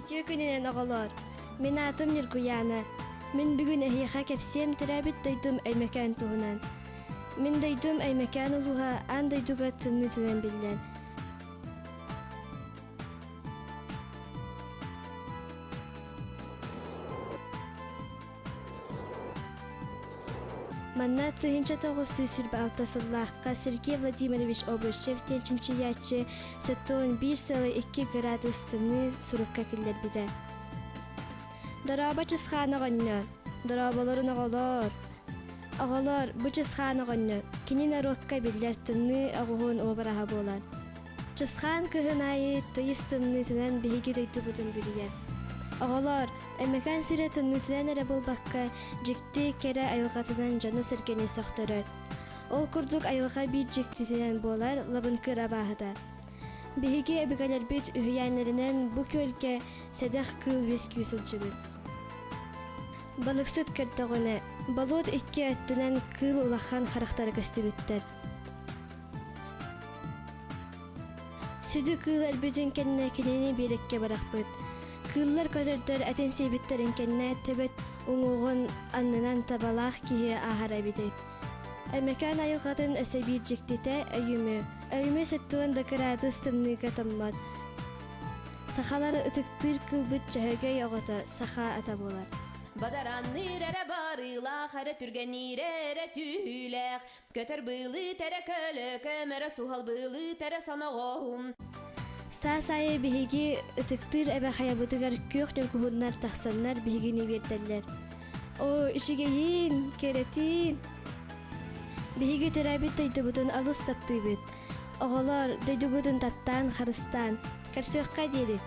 Үтүө күнүнэн оҕолоор! Мин аатым Ньургуйаана. Мин бүгүн эһиэхэ кэпсиэм төрөөбүт дойдум Өймөкөөн туһунан. Мин дойдум Өймөкөөн улууһа аан дойдуга тымныытынан биллэр. Манна 1926 сыллаахха Сергей Владимирович Обручев диэн чинчийээччи 71 сылы 2 градус тымныы сурукка киллэрбитэ. Дорообо Чысхаан оҕонньор! Дорооболорун оҕолоор! Оҕолоор, бу Чысхаан оҕонньор, кини норуокка биллэр тымныы оҕуһун уобараһа буолар. Чысхаан кыһын аайы тыйыс тымныытынан биһиги дойдубутун бүрүйэр. Оҕолоор, Өймөкөөн сирэ тымныытынан эрэ буолбакка, дьикти, кэрэ айылҕатынан дьону-сэргэни сөхтөрөр. Ол курдук айылҕа биир дьиктитинэн буолар Лабыҥкыр абааһыта. Биһиги өбүгэлэрбит үһүйээннэринэн бу күөлгэ сэдэх кыыл үөскүү сылдьыбыт. Балыксыт көрдөҕүнэ, болуот икки өттүнэн кыыл улахан харахтара көстүбүттэр. Сүдү кыыл өлбүтүн кэннэ кинини биэрэккэ бырахпыт. Кыыллар көтөрдөр этин сиэбиттэрин кэннэ төбөт уҥуоҕун аннынан табалаах киһи ааһара эбитий. Өймөкөөн айылҕатын өссө биир дьиктитэ өйүмү. Өйүмү сэттион да кыраадыс тымныыга томмот. Сахалар ытыктыыр кыылбыт чөһөгөй оҕото саха ата буолар. Бадаранныыр эрэ барыылаах эрэ түргэниир эрэ түһүүлээх Көтөр быылыы тэрэ көлө көмөрө суһал быылыы тэрэ соноҕоһум. Саас аайы биһиги ытыктыыр эбэ хайабытыгар күөх ньургуһуннар тахсаннар биһигини биэрдэллэр. Оо, үчүгэйин, кэрэтин! Биһиги төрөөбүт дойдубутун олус таптыыбыт. Оҕолор, дойдугутун таптаан, харыстаан, көрсүөххэ диэри!